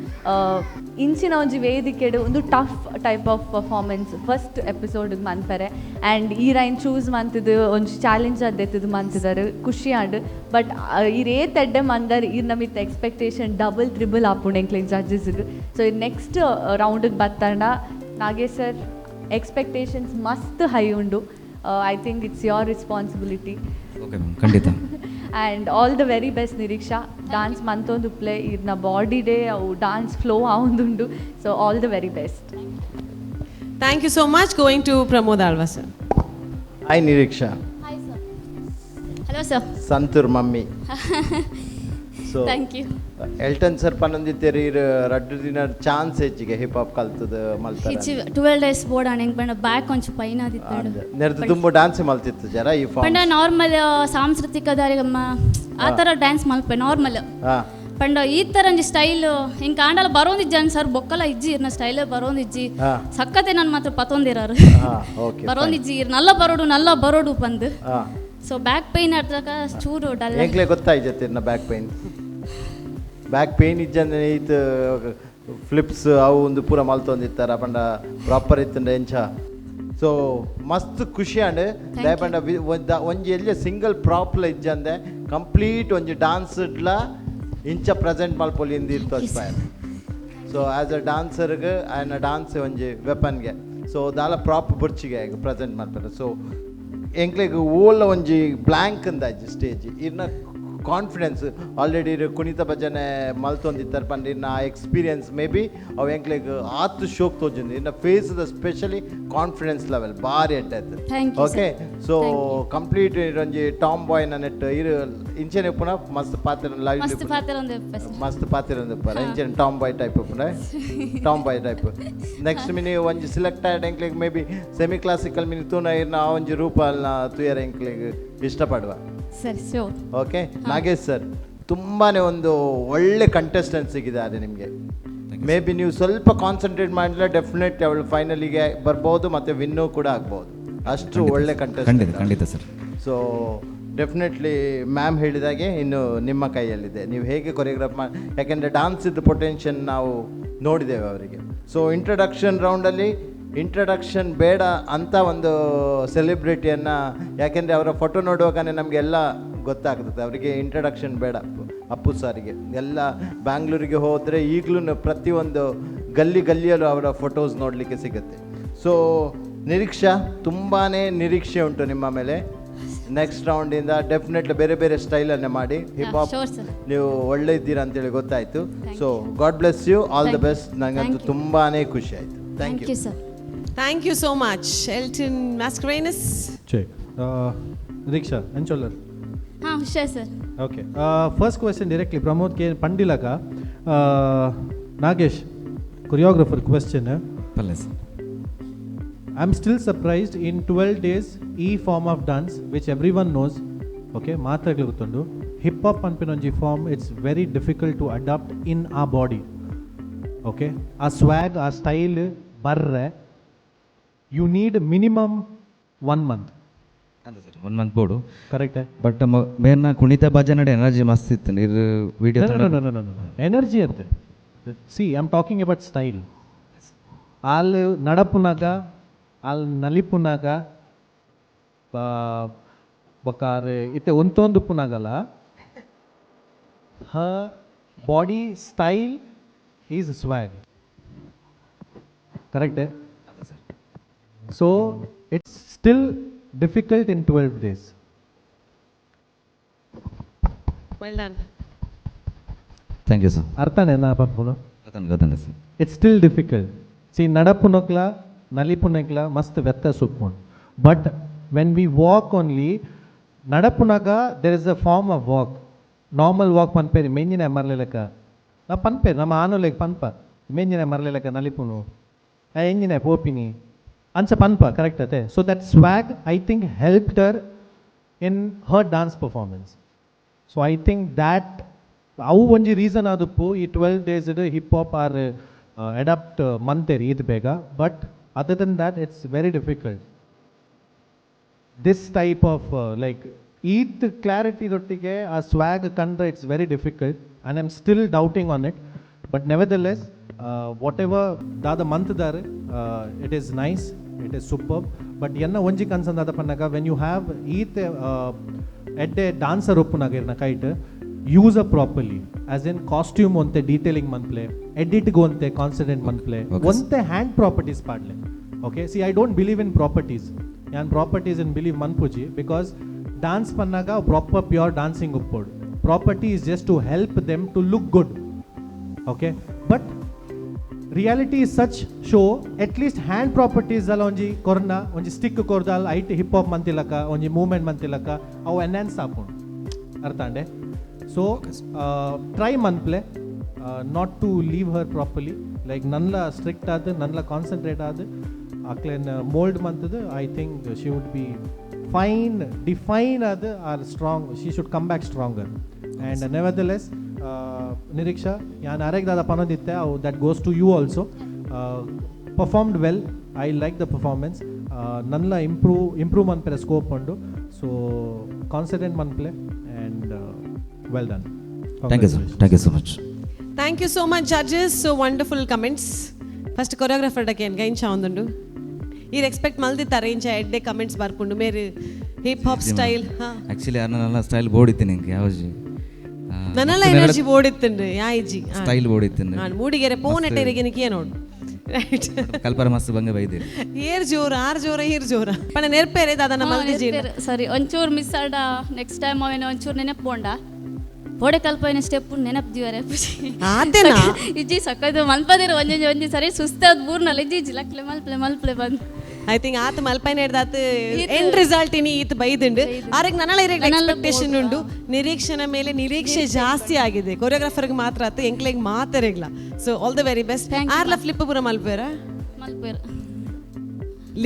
ಇಂಚಿನ ಒಂಜಿ ವೇದಿಕೆಡ್ ಒಂದು tough type of performance first episode ಮನ್ಪೆರೆ ಆ್ಯಂಡ್ ಈ ರೈನ್ ಚೂಸ್ ಮಂತದ್ದು ಒಂಜಿ ಚಾಲೆಂಜ್ ಅದ್ದೆತ್ತದು ಮಂತಿದಾರೆ, ಖುಷಿ ಆಂಡ್. ಬಟ್ ಈರ್ ಏತ್ ಎಡ್ಡೆ ಮಂದರ್, ಈರ್ ಮಿತ್ತ ಎಕ್ಸ್ಪೆಕ್ಟೇಷನ್ ಡಬಲ್ ತ್ರಿಬಲ್ ಆಪುಂಡು ಎಂಕ್ಲೆಗ್ ಜಡ್ಜಸ್ಗೆ. ಸೊ ಈ ನೆಕ್ಸ್ಟ್ ರೌಂಡಿಗೆ ಬತ್ತಂಡ ನಾಗೇಶ್ ಸರ್, ಎಕ್ಸ್ಪೆಕ್ಟೇಷನ್ಸ್ ಮಸ್ತ್ ಹೈ ಉಂಡು. I think it's your responsibility. Okay ma'am, ಖಂಡಿತ. And all the very best Niriksha. Dance ಮಂತೊಂದು play ಇರ್ನ ಬಾಡಿ ಡೇ ಅವು ಡಾನ್ಸ್ ಫ್ಲೋ ಆವೊಂದುಂಡು. So all the very best. Thank you so much. Going to Pramod Alva sir. Hi Niriksha. Hi sir. Hello sir. Santoor mummy. So thank you. Elton sir ಪನೊಂದಿತ್ತೇರಿ, ರಡ್ಡು ದಿನ ಚಾನ್ಸ್ ಹೆಚ್ಚಿಗೆ ಹಿಪ್ ಹಾಪ್ ಕಲ್ತದ ಮಲ್ತಾರ. ಇಚ್ಚಿ, 12 ಡೇಸ್ ಬೋರ್ಡ್ ಹೆಂಗೆ ಪಂಡ ಬ್ಯಾಕ್ ಒಂಚು ಪೈನ್ ಆದಿತ್ತು. ನೆರ್ದು ತುಂಬ ಡಾನ್ಸ್ ಮಲ್ತಿತ್ತು ಜರ ಈ ಪಂಡ ಫಾರ್ಮ್. ನಾರ್ಮಲ್ ಸಾಂಸ್ಕೃತಿಕ ದಾರಿಗಮ್ಮ ಆ ಥರ ಡ್ಯಾನ್ಸ್ ಮಲ್ಪೆ ನಾರ್ಮಲ್. ಪಂಡ ಈ ಥರ ಒಂಜಿ ಸ್ಟೈಲ್ ಹಿಂಗೆ ಕಾಂಡಲ ಬರೋಂದಿಜ್ಜನ್ ಸರ್, ಬೊಕ್ಕಲ ಇಜ್ಜಿ, ಇರ್ನ ಸ್ಟೈಲ್ ಬರೋಂದಿಜ್ಜಿ. ಸಕ್ಕತ್ತೆ ನಾನು ಮಾತ್ರ ಪತೊಂದಿರಾರು. ಹಾ ಓಕೆ ಬರೋಂದಿಜ್ಜಿ, ಇರ್ ನಲ್ಲ ಬರೋಡು ನಲ್ಲ ಬರೋಡು ಪಂದು. ಸೊ ಬ್ಯಾಕ್ ಪೈನ್ ಅಡ್ದಾಗ ಚೂರು ಡಲ್. ಎಂಕ್ಲೆ ಗೊತ್ತಾಯ್ತೈತೆ ಇರ್ನ ಬ್ಯಾಕ್ ಪೈನ್. ಬ್ಯಾಕ್ ಪೈನ್ ಇಜ್ಜಂದ್ರೆ ಈತ್ ಫ್ಲಿಪ್ಸ್ ಅವು ಒಂದು ಪೂರ ಮಲ್ತೊಂದಿತ್ತಾರ ಪಂಡ ಪ್ರಾಪರ್ ಇತ್ತಂಡ ಎಂಚ. ಸೊ ಮಸ್ತ್ ಖುಷಿ ಆಂಡ್. ದಾಯ ಪಂಡ ಒಂಜಿ ಎಲ್ಲಿ ಸಿಂಗಲ್ ಪ್ರಾಪ್ಲ ಇಜ್ಜಂದೆ ಕಂಪ್ಲೀಟ್ ಒಂಜಿ ಡಾನ್ಸ್ ಇಡ್ಲ ಇಂಚ ಪ್ರೆಸೆಂಟ್ ಮಲ್ಪೊಲಿ ಇಂದು ಇತ್ತು. ಸೊ ಆ್ಯಸ್ ಅ ಡಾನ್ಸರ್ಗೆ ಆ್ಯಂಡ್ ಡಾನ್ಸ್ ಒಂಜಿ ವೆಪನ್ಗೆ, ಸೊ ದಾಲ ಪ್ರಾಪ್ ಬುರ್ಚಿಗೆ ಪ್ರೆಸೆಂಟ್ ಮಾಡ್ತಾರೆ. ಸೊ ಎಂಕ್ಲೆಗ್ ಓಲ ಒಂಜಿ ಬ್ಲ್ಯಾಂಕ್ ಅಂದಾಜಿ ಸ್ಟೇಜ್. ಇರ್ನ ಕಾನ್ಫಿಡೆನ್ಸ್ ಆಲ್ರೆಡಿ ಕುಣಿತ ಭಜನೆ ಮಲ್ತೊಂದಿತ್ತಾರೆ ಪಂಡ ಇನ್ನ ಆ ಎಕ್ಸ್ಪೀರಿಯನ್ಸ್ ಮೇ ಬಿ ಅವು ಎಂಕ್ಲೆಗ್ ಆತು ಶೋಕ್ ತೋಜುಂಡು. ಇನ್ನ face the specially confidence level ಭಾರಿ ಎಡ್ಡೆ. Thank you, sir. Okay, so Thank you. Complete ಒಂಜಿ ಟಾಮ್ ಬಾಯ್ ನೆಟ್ ಇರು ಇಂಚೆನೆ ಪುನಃ ಮಸ್ತ್ ಪಾತ್ರ ಲೈವ್. ಮಸ್ತ್ ಪಾತ್ರ ಒಂದು ಸರ್. ಮಸ್ತ್ ಪಾತ್ರ ಉಪ್ಪರ ಇಂಚೆನೆ ಟಾಮ್ ಬಾಯ್ ಟೈಪ್ ಉಪ್ಪುಂಡ. Tomboy type next mini ಒಂಜಿ ಸಿಲೆಕ್ಟ್ ಆಯ್ಡ್ ಎಂಕ್ಲೆಗ್ maybe semi classical mini ತೂನ ಇರ್ನ ಆ ಒಂಜಿ ರೂಪ ಅಲ್ನ ತೂಯರ ಎಂಕ್ಲೆಗ್ ಇಷ್ಟಪಡುವ. ಸರಿ, ಶ್ಯೂರ್. ಓಕೆ, ನಾಗೇಶ್ ಸರ್, ತುಂಬಾ ಒಂದು ಒಳ್ಳೆ ಕಂಟೆಸ್ಟೆಂಟ್ ಸಿಕ್ಕಿದ್ದಾರೆ ನಿಮಗೆ. ಮೇ ಬಿ ನೀವು ಸ್ವಲ್ಪ ಕಾನ್ಸಂಟ್ರೇಟ್ ಮಾಡಿದ್ರೆ ಡೆಫಿನೆಟ್ ಅವಳು ಫೈನಲಿಗೆ ಬರ್ಬೋದು ಮತ್ತು ವಿನ್ನೂ ಕೂಡ ಆಗ್ಬೋದು. ಅಷ್ಟು ಒಳ್ಳೆ ಖಂಡಿತ. ಕಂಟೆಸ್ಟೆಂಟ್. ಖಂಡಿತ ಸರ್. ಸೊ ಡೆಫಿನೆಟ್ಲಿ ಮ್ಯಾಮ್ ಹೇಳಿದಾಗೆ ಇನ್ನು ನಿಮ್ಮ ಕೈಯಲ್ಲಿದೆ, ನೀವು ಹೇಗೆ ಕೊರಿಯೋಗ್ರಾಫ್ ಮಾಡಿ. ಯಾಕೆಂದರೆ ಡಾನ್ಸ್ ಇದ್ದು ಪೊಟೆನ್ಷಿಯಲ್ ನಾವು ನೋಡಿದ್ದೇವೆ ಅವರಿಗೆ. ಸೊ ಇಂಟ್ರಡಕ್ಷನ್ ರೌಂಡಲ್ಲಿ ಇಂಟ್ರಡಕ್ಷನ್ ಬೇಡ ಅಂತ ಒಂದು ಸೆಲೆಬ್ರಿಟಿಯನ್ನು, ಯಾಕೆಂದರೆ ಅವರ ಫೋಟೋ ನೋಡುವಾಗನೇ ನಮಗೆಲ್ಲ ಗೊತ್ತಾಗ್ತದೆ, ಅವರಿಗೆ ಇಂಟ್ರಡಕ್ಷನ್ ಬೇಡ. ಅಪ್ಪು ಸಾರಿಗೆ. ಎಲ್ಲ ಬ್ಯಾಂಗ್ಳೂರಿಗೆ ಹೋದರೆ ಈಗಲೂ ಪ್ರತಿಯೊಂದು ಗಲ್ಲಿ ಗಲ್ಲಿಯಲ್ಲೂ ಅವರ ಫೋಟೋಸ್ ನೋಡಲಿಕ್ಕೆ ಸಿಗುತ್ತೆ. ಸೊ ನಿರೀಕ್ಷಾ, ತುಂಬಾ ನಿರೀಕ್ಷೆ ಉಂಟು ನಿಮ್ಮ ಮೇಲೆ. ನೆಕ್ಸ್ಟ್ ರೌಂಡಿಂದ ಡೆಫಿನೆಟ್ಲಿ ಬೇರೆ ಬೇರೆ ಸ್ಟೈಲನ್ನೇ ಮಾಡಿ ಹಿಪ್ ಹಾಪ್. Sure, sir. ನೀವು ಒಳ್ಳೆ ಇದ್ದೀರಾ ಅಂತೇಳಿ ಗೊತ್ತಾಯಿತು. Thank So God bless you, all the Thank you. Best. ನನಗಂತೂ Thank you. ತುಂಬಾ ಖುಷಿ ಆಯಿತು. Thank thank you. You sir. Thank you so much, Elton Mascarenhas. Check. Niriksha, ಎಂಚೊಲ್ಲರ್? ಹಾಂ, ಹುಷಾರ್ sir. Okay, first question directly Pramod K ಪಂಡಿಲಕ. Nagesh choreographer question. ಪಲ್ಲೆ sir. I am still surprised in 12 days ಈ form of dance which everyone knows, okay, ಮಾತ್ರಗಳು ಗೊತ್ತುಂಡು. Hip hop ಪನ್ಪಿನೊಂಜಿ form, it's very difficult to adapt in a body, okay? ಆ ಸ್ವ್ಯಾಗ್, ಆ style ಬರ್ರೆ you need minimum one month. Sir, one month ಬೋಡು. Correct. But ಮೇರ್ನ ಕುಣಿತ ಭಜನೆ ಎನರ್ಜಿ ಮಸ್ತ್ ಇತ್ತು ನೀರು video. No, no, no, no, no. Energy ಅಂತೆ. See, I am talking about style. ಆಲ್ ನಡಪುನಾಗ, ಆಲ್ ನಲಿಪುನಾಗ, ಬೊಕ ಇತ್ತೆ ಉಂತೊಂದುಪ್ಪುನಾಗಲ her body style is swag, correct? So it's still difficult in 12 days. Well done. Thank you sir. ಅರ್ಥನೇ ನಾ ಪನ್ಪುನು? ಗೊತ್ತಂಡು, ಗೊತ್ತಂಡು sir. It's still difficult. See, ನಡಪುನಕ್ಲ ನಲಿಪುನಕ್ಲ ಮಸ್ತ್ ವ್ಯತ್ಯಾಸ ಉಪ್ಪುಂಡು. But when we walk only, ನಡಪುನಾಗ there is a form of walk, normal walk ಪನ್ಪೇರಿ ಮೆಂಜಿನ ಮರ್ಲೆಲೆಕ್ಕ ನಾ ಪನ್ಪೇರಿ. ನಮ್ಮ ಆನುಲೆಗ್ ಪನ್ಪ, ಮೆಂಜಿನ ಮರ್ಲೆಲೆಕ್ಕ ನಲಿಪುನು, ಎಂಜಿನ ಪೋಪಿನಿ ಅಂಚ ಪನ್ಪ, correct ಅತೆ? So that swag, I think, helped her in her dance performance. So I think that ಅವು ಒಂಜಿ ರೀಸನ್ ಆದುಪ್ಪು ಈ 12 days hip hop R adapt ಮಂತೇರಿ ಇದು ಬೇಗ. But other than that, it's very difficult, this type of, like, ಈತ್ ಕ್ಲಾರಿಟಿ ದೊಟ್ಟಿಗೆ ಆ ಸ್ವ್ಯಾಗ್ ಕಂಡ್ರೆ it's very difficult and I am still doubting on it. But nevertheless, whatever ದಾದ ಮಂತ್ದಾರ್, it is nice, it is super. But ಎನ್ನ ಒಂಜಿ ಕನ್ಸನ್ ದಾದ ಪನ್ನಗ, when you have ಈತ್ ಎಡ್ಡೆ ಡಾನ್ಸರ್ ಉಪ್ಪುನಾಗ ಇರ್ನ kite, use a properly, as in costume ಒಂತೆ ಡೀಟೇಲಿಂಗ್ ಮನ್ಪ್ಲೆ, ಎಡಿಟ್ಗೆ ಒಂತೆ ಕಾನ್ಸಂಟ್ರೇಟ್ ಮನ್ಪ್ಲೆ. Okay, sir. ಒಂತೆ ಹ್ಯಾಂಡ್ ಪ್ರಾಪರ್ಟೀಸ್ ಪಾಡ್ಲೆ, okay? See, I don't believe in properties. ಯಾನ್ ಪ್ರಾಪರ್ಟೀಸ್ ಇನ್ ಬಿಲೀವ್ ಮನ್ಪುಜಿ, because dance ಪನ್ನಾಗ ಪ್ರಾಪರ್ ಪ್ಯೂರ್ ಡಾನ್ಸಿಂಗ್ ಉಪ್ಪೋಡು. Property is just to help them to look good, okay? But reality is such show, at least hand properties ಅಲ್ಲ ಒಂಜಿ ಕೊರ್ನ, ಒಂಜಿ ಸ್ಟಿಕ್ ಕೊರ್ದಾಲ್ ಐಟ್ ಹಿಪ್ ಹಾಪ್ ಮಂತಿಲಕ, ಒಂಜಿ ಮೂವ್ಮೆಂಟ್ ಮಂತಿಲಕ ಅವು ಎನ್ಹಾನ್ಸ್ ಆಪುಂಡು, ಅರ್ಥ ಅಂಡೆ? ಸೊ try ಮನ್ಪ್ಲೆ not to leave her properly, like ನನ್ಲ strict ಆದ, ನನ್ಲ ಕಾನ್ಸಂಟ್ರೇಟ್ ಆದ ಅಕ್ಲೆನ್ mould ಮಂತದ್ದು, I think she would be fine, define ಅದು or strong. She should come back stronger. And nevertheless, Niriksha, ಯಾನ್ ಅರೆಗ್ ದಾದ ಪನೊಂದಿತ್ತೆ ಅವು, that goes to you also. Performed well. I like the performance. ನನ್ಲ ಇಂಪ್ರೂವ್ ಮನ್ಪೆರೆ ಸ್ಕೋಪ್ ಉಂಡು. ಸೊ ಕಾನ್ಸಂಟ್ರೇಟ್ ಮನ್ಪ್ಲೆ and well done. Thank you sir, thank you so much. Thank you so much, judges. So wonderful comments. First choreographer ಡಕೇನ್ ಗೈಂಚ ಒಂದುಂಡು? ಈರ್ ಎಕ್ಸ್ಪೆಕ್ಟ್ ಮಲ್ದಿತ್ತಾರೆ ಇಂಚ ಎಡ್ಡೆ ಕಮೆಂಟ್ಸ್ ಬರ್ಪುಂಡು ಮೇರೆ ಹಿಪ್ ಹಾಪ್ ಸ್ಟೈಲ್? ಹಾಂ. ಆ್ಯಕ್ಚುಲಿ ನನ್ನ ಸ್ಟೈಲ್ ಬೋಡಿತ್ತು ನಿಂಗೆ ಯಾವಜಿ. ನನ್ನೆಲ್ಲ ಎನರ್ಜಿ ಓಡಿತ್ತುಂಡು ಯಾಯಿಜಿ. ಸ್ಟೈಲ್ ಬೋಡಿತ್ತು. ನಾನು ಮೂಡಿಗೆರೆ ಪೋನ್ ಎಟ್ಟೆರಿಗೆ ನೋಡು, ರೈಟ್? ಕಲ್ಪರ ಮಸ್ತ್ ಬಂಗ ಬೈದೆ. ಏರ್ ಜೋರ, ಆರ್ ಜೋರ, ಈರ್ ಜೋರ ಪಣ ನೆರ್ಪೇರೆ ದಾದನ ಮಲ್ದಿಜಿ? ಸರಿ, ಒಂಚೂರು ಮಿಸ್ ಆಡ. ನೆಕ್ಸ್ಟ್ ಟೈಮ್ ಅವೇನು ಒಂಚೂರು ನೆನಪು ಬೋಂಡ ಬೋಡೆ ಕಲ್ಪೈನ ಸ್ಟೆಪ್ ನೆನಪು ದಿವರೆ. ಆತೇನಾ? ಇಜ್ಜಿ, ಸಕ್ಕದು ಮಲ್ಪದಿರ. ಒಂಜೊಂಜಿ ಒಂಜಿ ಸರಿ ಸುಸ್ತಾದ ಬೂರ್ನಲ್ಲ. ಇಜ್ಜಿ ಇಜ್ಜಿ, ಲಕ್ಲೆ ಮಲ್ಪ್ಲೆ ಮಲ್ಪ್ಲೆ ಬಂದು. I think ಆತ ಮಲ್ಪೈನ ಹಿಡ್ದಾತ್ ಎಂಡ್ ರಿಸಲ್ಟ್ ಇನಿ ಈತ ಬೈದುಂಡು. ಆರೆಗ್ ನನಲ ಇರೆಗ್ ಎಕ್ಸ್ಪೆಕ್ಟೇಷನ್ ಉಂಡು. ನಿರೀಕ್ಷಣ ಮೇಲೆ ನಿರೀಕ್ಷೆ ಜಾಸ್ತಿ ಆಗಿದೆ. ಕೊರಿಯೋಗ್ರಾಫರ್ಗೆ ಮಾತ್ರ ಆತು, ಎಂಕ್ಲೆಗ್ ಮಾತರೆಗ್ಲ. So all the very best. Thank you. ಆರ್ಲ flip ಪೂರ ಮಲ್ಪೇರ? ಮಲ್ಪೇರು.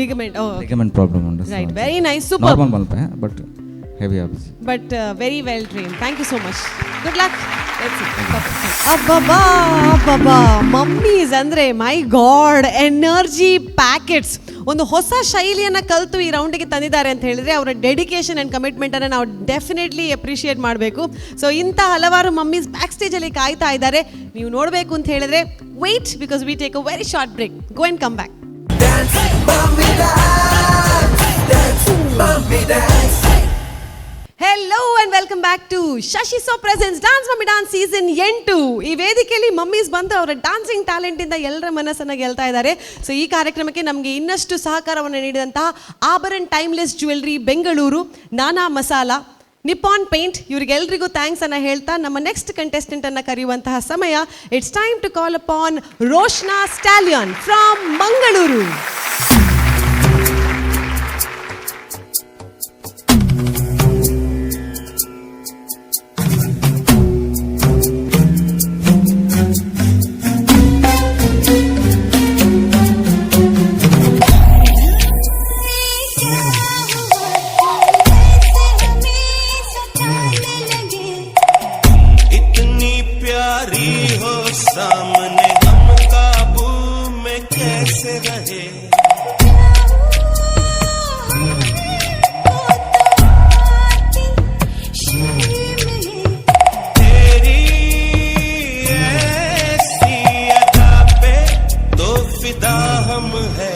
ಲಿಗಮೆಂಟ್? ಓ. ಲಿಗಮೆಂಟ್ ಪ್ರಾಬ್ಲಮ್ ಉಂಟು. Right, very nice, super. Normal Malpe, but heavy office. But very well trained. Thank you so much. Good luck. ಅಬ್ಬಬ್ಬಾ ಅಬ್ಬಬ್ಬಾ, ಮಮ್ಮೀಸ್ ಅಂದ್ರೆ ಮೈ ಗಾಡ್, ಎನರ್ಜಿ ಪ್ಯಾಕೆಟ್ಸ್. ಒಂದು ಹೊಸ ಶೈಲಿಯನ್ನು ಕಲಿತು ಈ ರೌಂಡಿಗೆ ತಂದಿದ್ದಾರೆ ಅಂತ ಹೇಳಿದ್ರೆ ಅವರ ಡೆಡಿಕೇಶನ್ ಆ್ಯಂಡ್ ಕಮಿಟ್ಮೆಂಟನ್ನು ನಾವು ಡೆಫಿನೆಟ್ಲಿ ಅಪ್ರಿಷಿಯೇಟ್ ಮಾಡಬೇಕು. ಸೊ ಇಂಥ ಹಲವಾರು ಮಮ್ಮೀಸ್ ಬ್ಯಾಕ್ ಸ್ಟೇಜಲ್ಲಿ ಕಾಯ್ತಾ ಇದ್ದಾರೆ. ನೀವು ನೋಡಬೇಕು ಅಂತ ಹೇಳಿದ್ರೆ wait, because we take a very short break. Go and come back. Dance, mommy, dance. Dance, mommy, dance. Hello and Welcome back to Shashi Soap presents Dance Mummy Dance season 8. ಈ ವೇದಿಕೆಯಲ್ಲಿ ಮಮ್ಮೀಸ್ ಬಂದು ಅವರ ಡಾನ್ಸಿಂಗ್ ಟ್ಯಾಲೆಂಟ್ ಇಂದ ಎಲ್ಲರ ಮನಸ್ಸನ್ನ ಗೆಲ್ತಾ ಇದ್ದಾರೆ. ಸೊ ಈ ಕಾರ್ಯಕ್ರಮಕ್ಕೆ ನಮಗೆ ಇನ್ನಷ್ಟು ಸಹಕಾರವನ್ನು ನೀಡಿದಂತಹ ಆಭರಣ್ ಟೈಮ್ಲೆಸ್ ಜ್ಯುವೆಲ್ರಿ ಬೆಂಗಳೂರು, ನಾನಾ ಮಸಾಲಾ, ನಿಪ್ಪಾನ್ ಪೇಂಟ್, ಇವರಿಗೆಲ್ರಿಗೂ thanks ಅನ್ನ ಹೇಳ್ತಾ ನಮ್ಮ ನೆಕ್ಸ್ಟ್ ಕಂಟೆಸ್ಟೆಂಟ್ ಅನ್ನ ಕರೆಯುವಂತಹ ಸಮಯ. It's time to call upon Roshna Stallion from Mangaluru. इतनी प्यारी हो सामने, हम काबू में कैसे रहे? तेरी ऐसी अदा पे तो फिदा हम है।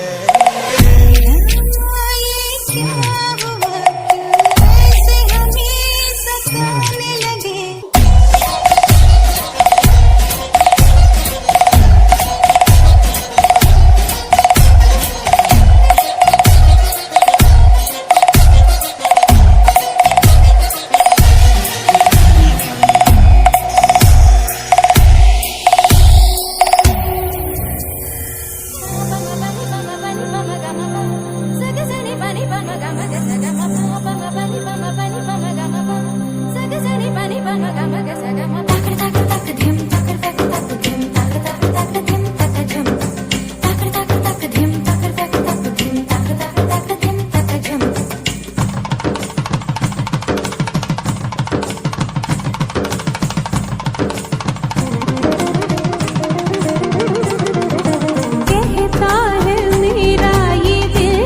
कहता है मेरा ये दिल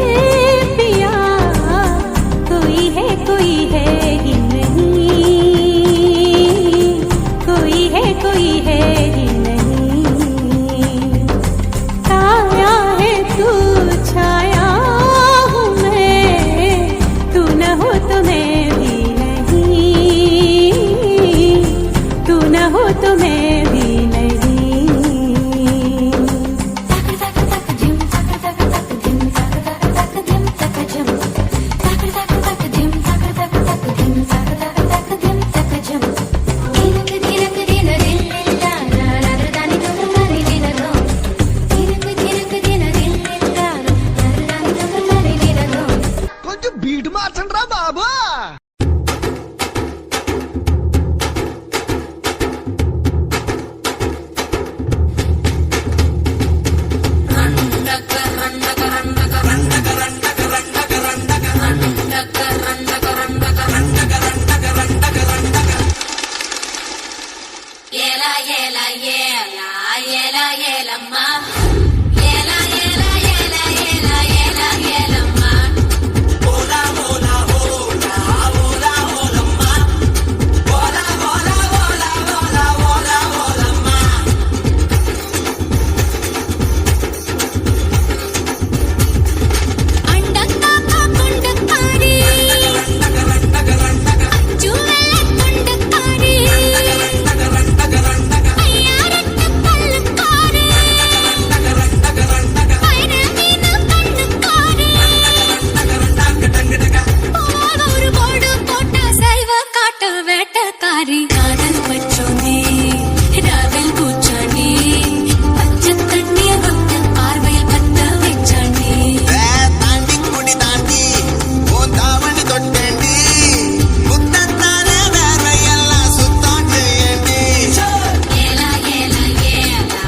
पिया, कोई है, कोई है ही नहीं, कोई है, कोई है ही नहीं। काया है तू, छाया हूँ मैं, तू न हो तो मैं भी नहीं, तू न हो तो मैं भी नहीं। కొంచెం బీటు మార్చండి రా బాబు. காதல் பச்சோந்தி ராவில் பூச்சாண்டி பச்சை தண்ணிய பக்த பார்வையில் பத்த வச்சாண்டி. தாண்டி குடி தாண்டி ஓ தாவணி தொட்டேண்டி, முத்தத்தானே வேர்வையெல்லாம் சுத்தம் செய்யண்டி. ஏலா ஏலா ஏலா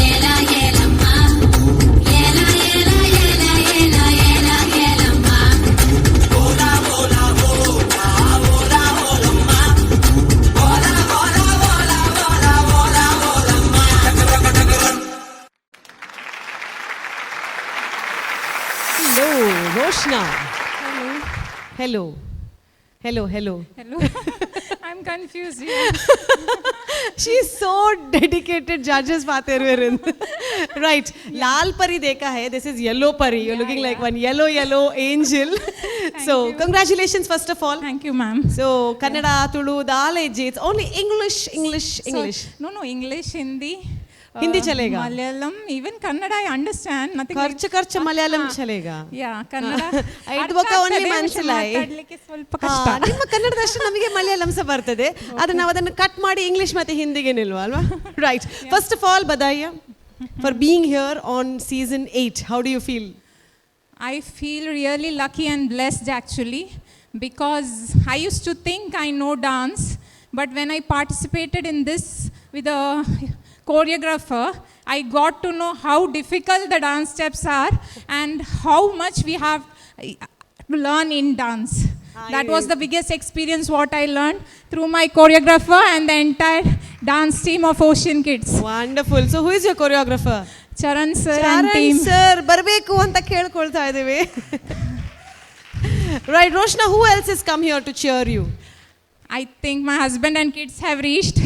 ஏலா ஏலம்மா, ஏலா ஏலா ஏலா ஏலா ஏலா Yellamma. Hello Roshna. Hello. Hello, hello. Hello. I'm confused. She is so dedicated. Judges ಪಾತೆರುವೆರ್. Right, Lal ಪರಿ देखा है, this is yellow ಪರಿ. You looking like one yellow, yellow angel. So congratulations, first of all. Thank you, ma'am. So Kannada, Tulu ದಾಲ ಇಜ್ಜಿ, it's only English, English, English. No, English, Hindi. Hindi चलेगा? Malayalam, even Kannada I understand. Nothing. ಖರ್ಚು ಖರ್ಚು ಮಲಯಾಳಂ चलेगा? Yeah, Kannada. ಇದು ಬೊಕ್ಕ only ಮನ್ಸಿಲಾಯ್. ಮಾತಾಡ್ಲಿಕ್ಕೆ ಸ್ವಲ್ಪ ಕಷ್ಟ. ನಿಮ್ಮ ಕನ್ನಡದಷ್ಟು ನಮಗೆ ಮಲಯಾಳಂ ಸಹ ಬರ್ತದೆ, ಆದ್ರೆ ನಾವು ಅದನ್ನು ಕಟ್ ಮಾಡಿ ಇಂಗ್ಲಿಷ್ ಮತ್ತೆ ಹಿಂದಿಗೆ ನಿಲ್ವಾ ಅಲ್ವಾ? Right, first of all ಬದಾಯ್ಯ for being here on season 8. How do you feel? I feel really lucky and blessed, actually, because I used to think I know dance, but when I participated in this with a choreographer, I got to know how difficult the dance steps are and how much we have to learn in dance. That was the biggest experience what I learned through my choreographer and the entire dance team of Ocean Kids. Wonderful. So who is your choreographer? Charan sir and Charan team. Sir ಬರಬೇಕು ಅಂತ ಕೇಳ್ಕೊಳ್ತಾ ಇದ್ದೀವಿ. Right, Roshna, who else is come here to cheer you? I think my husband and kids have reached.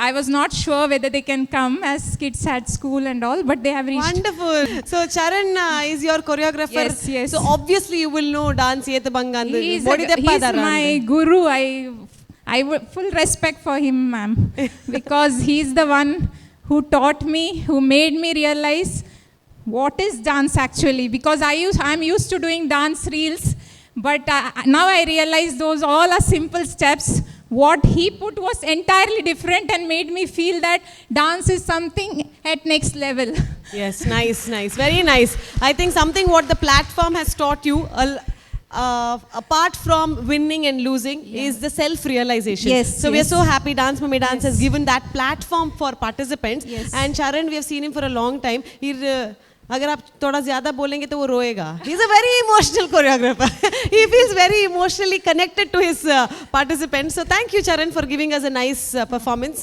I was not sure whether they can come as kids had school and all, but they have reached. Wonderful. So Charan is your choreographer. Yes. So obviously you will know dance ಏತ್ ಬಂಗ ಅಂದ್ He's, body ದೆಪ್ಪ he's ಅದಾರ my ಅಂದ್. Guru. I full respect for him, ma'am, because he's the one who taught me, who made me realize what is dance actually. Because I'm used to doing dance reels, but now I realize those all are simple steps. What he put was entirely different and made me feel that dance is something at next level. Yes, nice, nice, very nice. I think something what the platform has taught you, apart from winning and losing, is the self-realization. So we are so happy Dance Mummy Dance has given that platform for participants. And Charan, we have seen him for a long time. He, अगर आप थोड़ा ज़्यादा बोलेंगे तो वो रोएगा. He is a very emotional choreographer. He feels very emotionally connected to his participants. So thank you, Charan, for giving us a nice performance.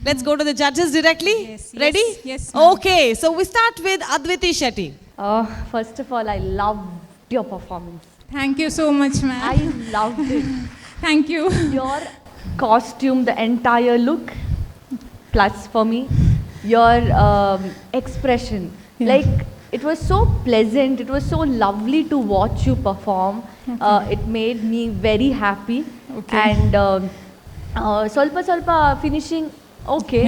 Let's go to the judges directly. Yes. Ready? Yes, ma'am. Okay, so we start with Adviti Shetty. First of all, I loved your performance. Thank you so much, ma'am. I loved it. Thank you. Your costume, the entire look, plus for me, your expression. Like, it was so pleasant. It was so lovely to watch you perform. It made me very happy. And ಸ್ವಲ್ಪ ಸ್ವಲ್ಪ finishing, okay.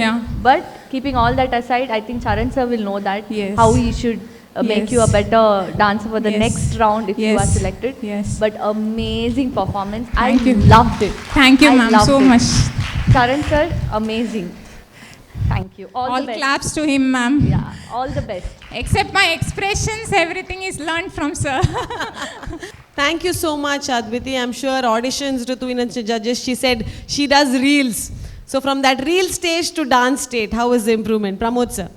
But keeping all that aside, I think Charan sir will know that how he should make you a better dancer for the next round if you are selected. But amazing performance. I Thank you. Loved it. Thank you, I ma'am, loved so it. Much. Charan sir, amazing. Thank you. All All the best. Claps to him, ma'am. Yeah, all the best. Except my expressions, everything is learned from sir. Thank you so much, Adviti. I'm sure auditions to Tuinancha judges, she said she does reels. So from that reel stage to dance state, how is the improvement? Pramod sir.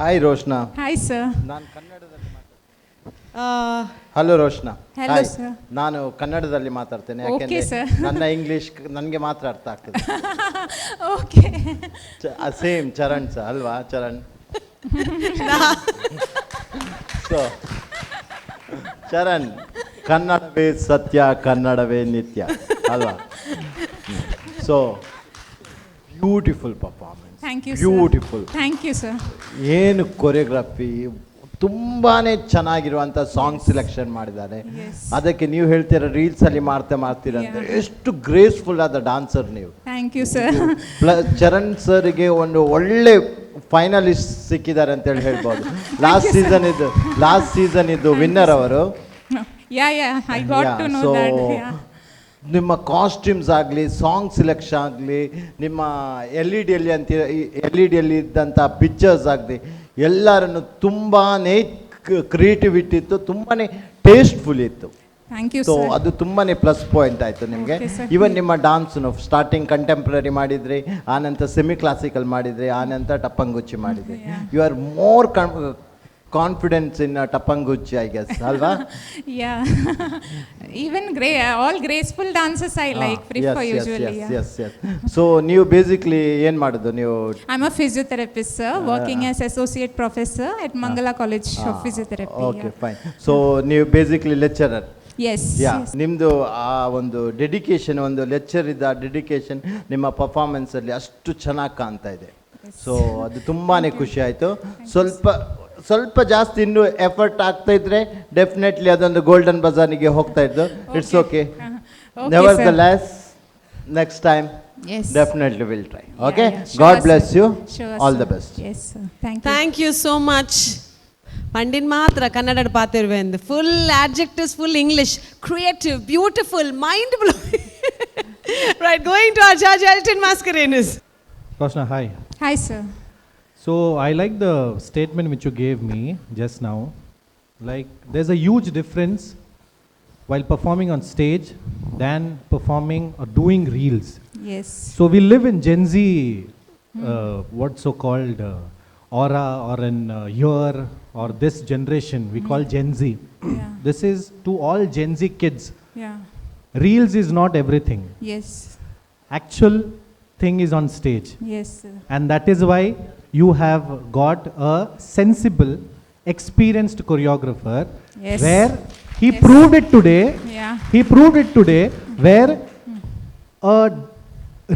Hi Roshna. Hi, sir. ನಾನು ಕನ್ನಡದಲ್ಲಿ. Hello Roshna. Hello, Hi. Sir. ನಾನು ಕನ್ನಡದಲ್ಲಿ ಮಾತಾಡ್ತೇನೆ, Okay, ಯಾಕೆಂದ್ರೆ sir. ನನ್ನ English ನನಗೆ ಮಾತ್ರ ಅರ್ಥ ಆಗ್ತದೆ. ಸೇಮ್ ಚರಣ್ ಸರ್ ಅಲ್ವಾ ಚರಣ್? ಸೊ ಚರಣ್, ಕನ್ನಡವೇ ಸತ್ಯ, ಕನ್ನಡವೇ ನಿತ್ಯ ಅಲ್ವಾ? So beautiful performance. Thank you, sir. Beautiful. Thank you, sir. ಏನು ಕೊರಿಯೋಗ್ರಫಿ, ತುಂಬಾ ಚೆನ್ನಾಗಿರುವಂಥ ಸಾಂಗ್ ಸೆಲೆಕ್ಷನ್ ಮಾಡಿದ್ದಾರೆ. ಅದಕ್ಕೆ ನೀವು ಹೇಳ್ತೀರ ರೀಲ್ಸಲ್ಲಿ ಮಾಡ್ತಾ ಮಾಡ್ತೀರ ಅಂತ. ಎಷ್ಟು ಗ್ರೇಸ್ಫುಲ್ ಆದ ಡಾನ್ಸರ್ ನೀವು. Thank you, sir. Plus Charan ಸರ್ಗೆ ಒಂದು ಒಳ್ಳೆ ಫೈನಲಿಸ್ಟ್ ಸಿಕ್ಕಿದ್ದಾರೆ ಅಂತೇಳಿ ಹೇಳ್ಬೋದು. ಲಾಸ್ಟ್ ಸೀಸನ್ ಇದು, ಲಾಸ್ಟ್ ಸೀಸನ್ ಇದು ವಿನ್ನರ್ ಅವರು. Yeah, I got to know so that. Yeah. ನಿಮ್ಮ ಕಾಸ್ಟ್ಯೂಮ್ಸ್ ಆಗಲಿ, ಸಾಂಗ್ ಸೆಲೆಕ್ಷನ್ ಆಗಲಿ, ನಿಮ್ಮ ಎಲ್ ಇ ಡಿಯಲ್ಲಿ ಅಂತ ಎಲ್ ಇ ಡಿಯಲ್ಲಿ ಇದ್ದಂಥ ಪಿಕ್ಚರ್ಸ್ ಆಗಲಿ, ಎಲ್ಲರನ್ನು ತುಂಬಾ ಕ್ರಿಯೇಟಿವಿಟಿ ಇತ್ತು, ತುಂಬಾ ಟೇಸ್ಟ್ಫುಲ್ ಇತ್ತು. Thank you, so sir. ಅದು ತುಂಬಾ ಪ್ಲಸ್ ಪಾಯಿಂಟ್ ಆಯಿತು ನಿಮಗೆ. Okay, sir. ಇವನ್ ನಿಮ್ಮ ಡಾನ್ಸ್ನು ಸ್ಟಾರ್ಟಿಂಗ್ ಕಂಟೆಂಪ್ರರಿ ಮಾಡಿದ್ರಿ, ಆನಂತರ ಸೆಮಿ ಕ್ಲಾಸಿಕಲ್ ಮಾಡಿದ್ರಿ, ಆನಂತರ ಟಪ್ಪಂಗುಚ್ಚಿ ಮಾಡಿದ್ರಿ. You are more confidence in ಟಪ್ಪಂಗುಚ್ಚಿ, I guess, ಅಲ್ವಾ? Yeah. Even all graceful dances I like, prefer usually. Yeah. S S, so ನೀವು ಬೇಸಿಕ್ಲಿ ಏನು ಮಾಡೋದು ನೀವು? I'm a physiotherapist, sir, working as associate professor at Mangala College of Physiotherapy. Okay, fine. So ನೀವು basically lecturer? Yes. ಯಾ, ನಿಮ್ಮದು ಆ ಒಂದು ಡೆಡಿಕೇಶನ್, ಒಂದು ಲೆಕ್ಚರ್ ಇದ್ದ ಡೆಡಿಕೇಶನ್ ನಿಮ್ಮ ಪರ್ಫಾರ್ಮೆನ್ಸಲ್ಲಿ ಅಷ್ಟು ಚೆನ್ನಾಗಿ ಕಾಣ್ತಾ ಇದೆ. ಸೊ ಅದು ತುಂಬಾ ಖುಷಿ ಆಯಿತು. ಸ್ವಲ್ಪ ಸ್ವಲ್ಪ ಜಾಸ್ತಿ ಇನ್ನೂ ಎಫರ್ಟ್ ಆಗ್ತಾ ಇದ್ರೆ ಡೆಫಿನೆಟ್ಲಿ ಅದೊಂದು ಗೋಲ್ಡನ್ ಬಜಾರಿಗೆ ಹೋಗ್ತಾ ಇದ್ದು. It's okay. Okay, Nevertheless, next time definitely will try. Okay, God bless you. All the best. Yes, thank you. Thank you so much. ಪಂಡಿನ್ ಮಾತ್ರ ಕನ್ನಡ ಪಾತಿರುವೆ ಅಂದು full adjectives, full English, creative, beautiful, mind blowing. Right, going to our judge Elton Mascarenhas. Roshna, hi. Hi, sir. So I like the statement which you gave me just now. Like, there's a huge difference while performing on stage than performing or doing reels. Yes. So we live in Gen Z, what so called aura or an year or this generation we call Gen Z. This is to all Gen Z kids. Reels is not everything. Actual thing is on stage. Yes, sir. And that is why you have got a sensible, experienced choreographer where he proved it today. He proved it today where a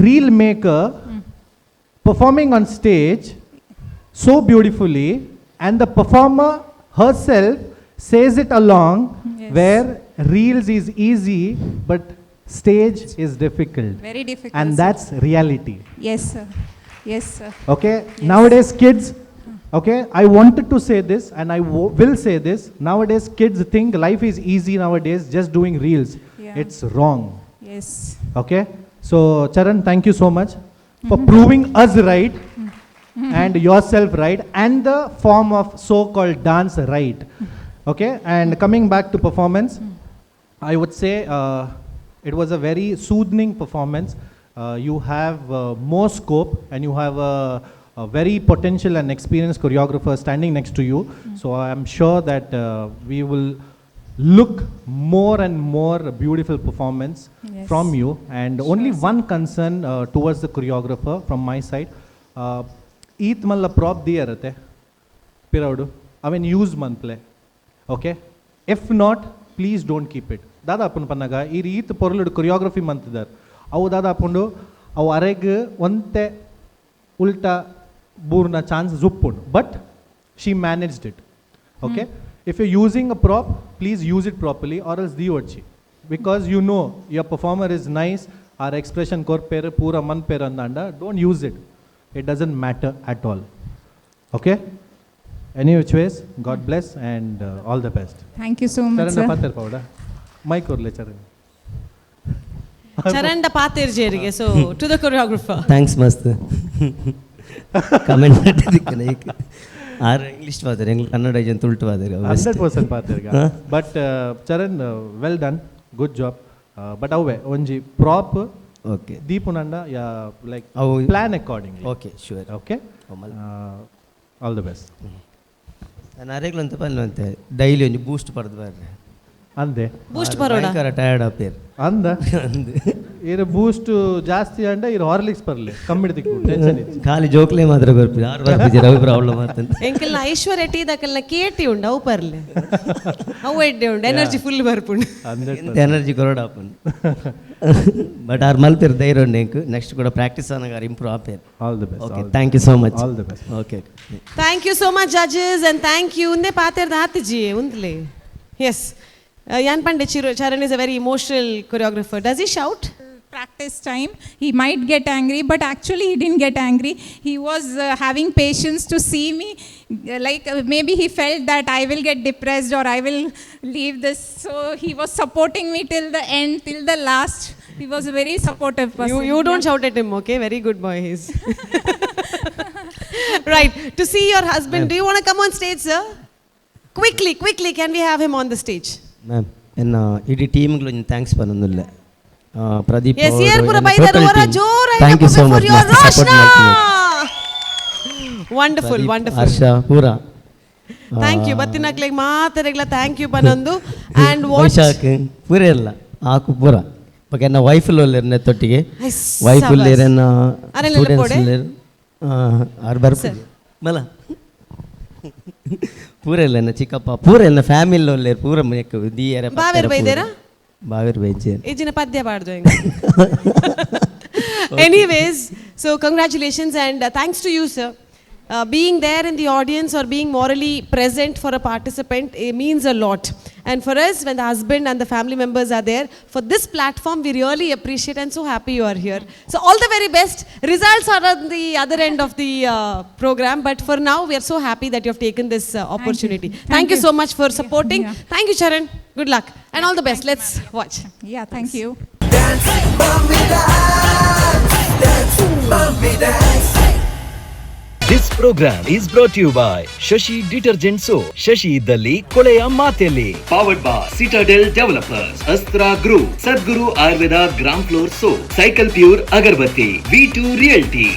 reel maker performing on stage so beautifully, and the performer herself says it along, where reels is easy but stage is difficult. Very difficult, And sir. That's reality. Yes, sir. Yes, sir. Okay? Nowadays, kids, okay, I wanted to say this and I will say this. Nowadays, kids think life is easy nowadays, just doing reels. It's wrong. Okay? So, Charan, thank you so much for proving us right and yourself right and the form of so-called dance right. Okay? And coming back to performance, I would say it was a very soothing performance. You have more scope and you have a very potential and experienced choreographer standing next to you. So I am sure that we will look more and more beautiful performance from you. And only one concern towards the choreographer from my side. ಈತ್ ಮಲ್ಲ prop ದಿಯರತೆ ಪಿರೌಡು ಅವೆನ್ use ಮನ್ಪ್ಲೆ. Okay, if not, please don't keep it. ದಾದಾ ಅಪ್ಪನ ಪನ್ನಾಗ ಈ ಈತ್ ಪೊರ್ಲುಡು ಕೊರಿಯೋಗ್ರಫಿ ಮಂತಿದ್ದಾರೆ. ಅವು ದಾದಾ ಅಪ್ಪುಂಡು ಅವು ಅರೆಗ್ ಒಂತೆ ಉಲ್ಟಾ ಬೂರ್ನ ಚಾನ್ಸ್ ಉಪ್ಪುಂಡು, but she managed it. Okay, if you using a prop, please use it properly or else the ಒಡ್ಚಿ, because you know your performer is nice. R expression ಕೊರ್ಪೇರು ಪೂರ ಮನ್ಪೇರು ಅಂದಾಂಡ don't use it. It doesn't matter at all. Okay, any which ways, God bless and all the best. Thank you so much, Charan sir. ಪಾತೇರ್ ಪೌಡ mic ಕೊರ್ಲೆ Charan. ಚರಂಡ ಪಾತೇರ್ ಜೇರಿಗೆ. So to the choreographer. Thanks ಮಸ್ತ್ comment ಮಾಡಿದ್ದಕ್ಕೆ. Like are English ಪಾತಾರೆ, ಎಂಗ್ಲ ಕನ್ನಡ ಜನ ತುಳ್ಟು ಪಾತಾರೆ. 100% ಪಾತೇರ್ಗ. But Charan, well done, good job. But ಅವೇ ಒಂಜಿ ಪ್ರಾಪ್ ಓಕೆ ದೀಪುನಂಡ ಯಾ ಲೈಕ್ ಅವು plan accordingly. Okay, sure. Okay, all the best. ನಾನು ಅರೆಗ್ಲು ಅಂತ ಪನ್ನುವಂತೆ ಡೈಲಿ ಒಂಜಿ ಬೂಸ್ಟ್ ಪಡ್ದು ಬರ್ರೆ. ಅಂದೆ. ಬೂಸ್ಟ್ ಬರೋಡ? ಭಯಂಕರ ಟಯರ್ಡ್ ಆಪೇರ್. ಅಂದ. ಅಂದ್. ಇರು ಬೂಸ್ಟ್ ಜಾಸ್ತಿ ಅಂಡ ಇರು ಹಾರ್ಲಿಕ್ಸ್ ಬರ್ಲಿ ಕಮ್ಮಿಡ್ದಿಕ್ಕು ಟೆನ್ಷನ್ ಇತ್ತು. ಖಾಲಿ ಜೋಕ್ಲೆ ಮಾತ್ರ ಬರ್ಪಿ ಆರು ಬರ್ಪಿದ್ದೀರ ಅವು ಪ್ರಾಬ್ಲಮ್ ಆತಂತ. ಎಂಕಲ್ನ ಐಶ್ವರ್ಯ ಟೀ ದಕಲ್ನ ಕೇಟಿ ಉಂಡು, ಅವು ಪರ್ಲೆ, ಅವು ಎಡ್ಡೆ ಉಂಡು, ಎನರ್ಜಿ ಫುಲ್ ಬರ್ಪುಂಡು. ಎಂತ ಎನರ್ಜಿ ಕೊರಡ ಆಪುಂಡು. ಬಟ್ ಆರ್ ಮಲ್ಪೇರು ಧೈರ್ಯ ಉಂಡು ಎಂಕ್. ನೆಕ್ಸ್ಟ್ ಕೂಡ ಪ್ರಾಕ್ಟೀಸ್ ಆನಗ ಆರ್ ಇಂಪ್ರೂವ್ ಆಪೇರು. All the best. Okay, thank you so much. All the best. Okay. Thank you so much, judges, and thank you. ಉಂದೆ ಪಾತೆರ್ದ ಆತಿಜಿ ಉಂದ್ಲೆ. ಎಸ್, ಯಾನ್ ಪಂಡೆ Chiru, Charan is a very emotional choreographer. Does he shout? Practice time he might get angry, but actually he didn't get angry. He was having patience to see me, like maybe he felt that I will get depressed or I will leave this, so he was supporting me till the end, till the last. He was a very supportive person. You don't shout at him, okay? Very good boy he is. Right, to see your husband, do you want to come on stage, sir? Quickly, quickly, can we have him on the stage? Ma'am, ಎನ್ನ ಇಡೀ ಟೀಮ್ಗಳು thanks ಪನ್ನೊಂದುಲ್ಲೆ ಪ್ರದೀಪ್. Yes, here ಪೂರ ಬೈದಾರ್ ಓರ ಜೋರ್. Thank you so much. For support. Roshna. Wonderful, wonderful. Harsha ಪೂರ. Thank you. ಬತ್ತಿನಕ್ಲೆಗ್ ಮಾತೆರೆಗ್ಲ thank you ಪನೊಂದು and what Vaishakh ಪೂರ ಎಲ್ಲ ಆಕು ಪೂರ ಬೊಕ ಎನ್ನ ವೈಫ್ ಉಲ್ಲೆರ್ ನೆತ್ತೊಟ್ಟಿಗೆ. Ice wife ಸಬಾಸ್. ಉಲ್ಲೆರ್, ಎನ್ನ ಅರೆಲ್ಲ ಸ್ಟೂಡೆಂಟ್ಸ್ ಪೋಡೆ? ಉಲ್ಲೆರ್. ಆರ್ ಬರ್ಪುಜಿ ಮಲ. ಪೂರ ಎಲ್ಲ ಚಿಕ್ಕಪ್ಪ ಪೂರ ಎಲ್ಲ ಫ್ಯಾಮಿಲಿ ಒಲ್ಲೇರು ಪೂರ ಮೇಕ್ ದೀಯರ. ಬಾವೇರ್ ಬೈದೇರಾ? ಬಾವೇರ್ ಬೈಜೇರು. ಇಜ್ಜಿನ ಪದ್ಯ ಪಾಡ್ದು. Anyways, so congratulations and thanks to you, sir. Being there in the audience or being morally present for a participant, it means a lot. And for us, when the husband and the family members are there, for this platform, we really appreciate and so happy you are here. So all the very best. Results are on the other end of the program, but for now, we are so happy that you have taken this opportunity. Thank Thank you you. So much for supporting. Thank you, Charan. Good luck and all the best. Let's watch. Yeah, thank you. This program is brought you by Shashi detergent soap. Shashi ಇದ್ದಲ್ಲಿ ಕೊಳೆಯ ಮಾತೆಲ್ಲಿ. Powered by Citadel Developers, Astra Group, Sadguru Ayurveda gram flour soap, Cycle Pure agarbatti, V2 Realty.